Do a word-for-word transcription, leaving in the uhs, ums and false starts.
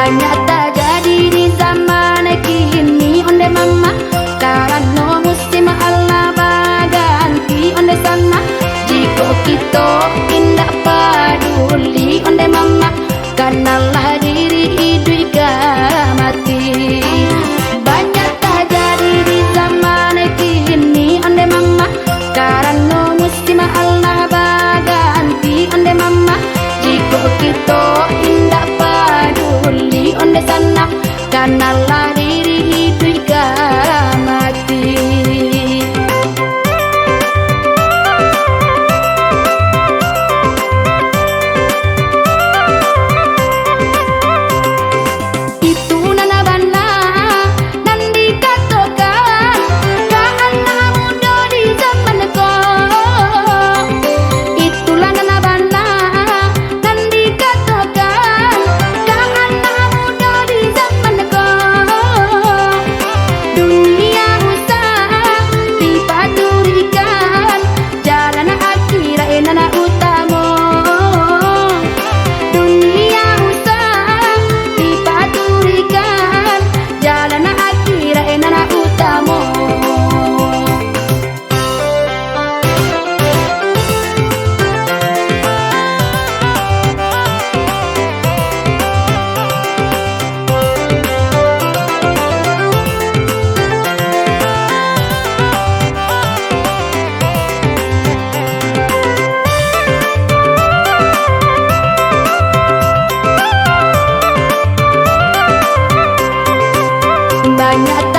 Banyak tajadi di zaman kini, onde mamak, karano musim alah baganti, onde sanak. Jikok kito indak paduli, onde mamak, kanalah diri iduik ka mati. Banyak tajadi di zaman kini, onde mamak, karano musim alah baganti, onde mamak. Jikok kito indak paduli, onde sanak, kanalah diri iduik ka mati. Itu nan bana nan dikatokan ka anak mudo di zaman ko. Itulah nan bana nan dikatokan ka anak mudo di zaman ko. Dunia usah dipaturikan, jalan akhirat nan utamo. Dunia usah dipaturikan, jalan akhirat nan utamo. Banyak